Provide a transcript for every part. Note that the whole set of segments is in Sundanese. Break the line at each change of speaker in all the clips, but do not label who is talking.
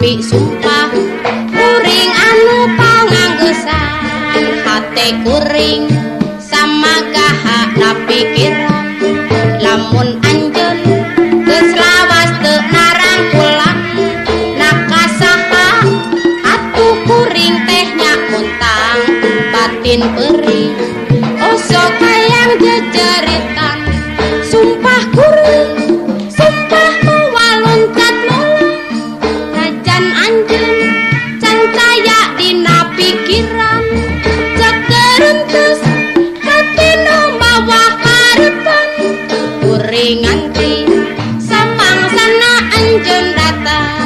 Tapi sumpah kuring anu panganggesan hate kuring sama gaha na pikiran lamun anjeun geus lawas teu narang pulang nakasaha atuh kuring teh nya muntang batin perih osok hayang jejeritan sumpah kuring sumpah moal loncat molang najan anjeun can caya dina pikiran cek terentes hate nu mawa harepan kuring nganti samangsana anjeun datang.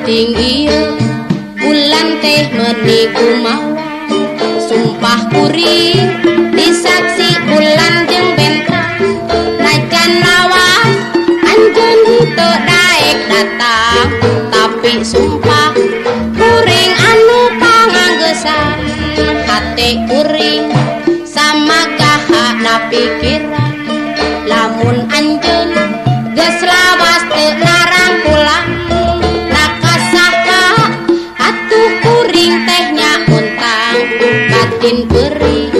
Penting ieu bulan teh meuni kumawa sumpah kuring disaksi bulan jeung bentang najan lawas anjeun teu daek datang tapi sumpah kuring anu panganggesan hate kuring sama gaha na pikiran lamun anjeun geus lawas teu narang pulang atuh kuring teh nya untang batin perih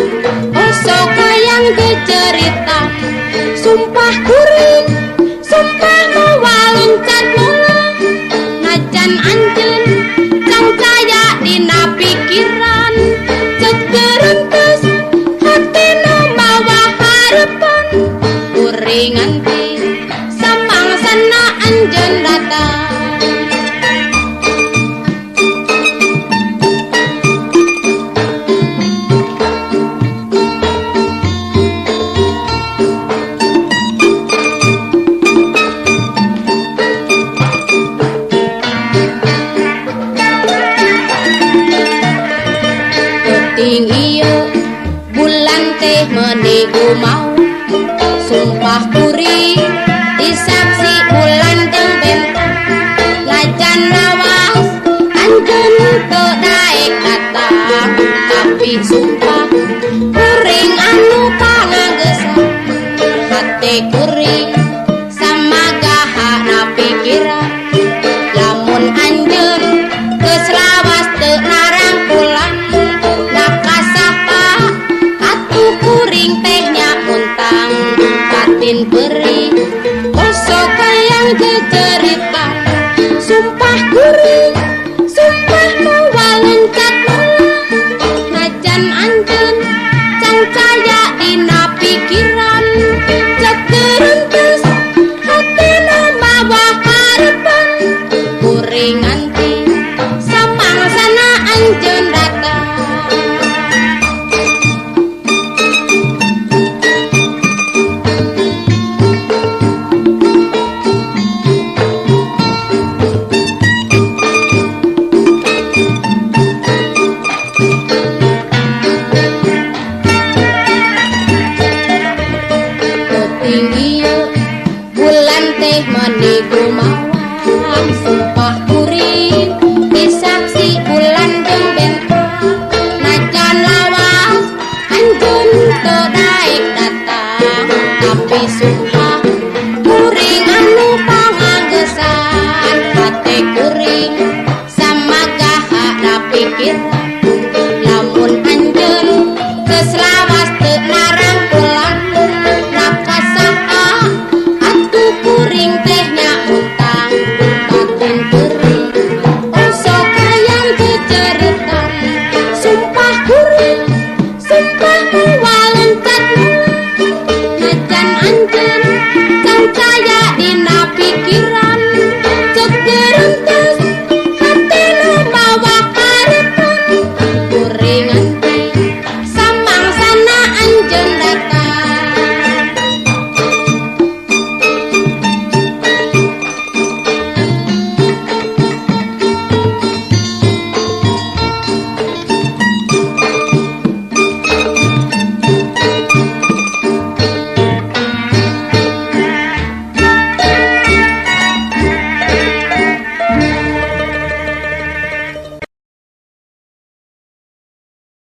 osok hayang jejeritan sumpah kuring sumpah moal loncat molang najan anjeun can caya dina pikiran cek terentes hate nu mawa harepan kuring nganti samangsana anjeun datang. Penting ieu bulan teh meuni gumawa sumpah kuring disaksi bulan jeung bentang najan lawas anjeun teu daek datang tapi sumpah kuring anu panganggesan hate kuring.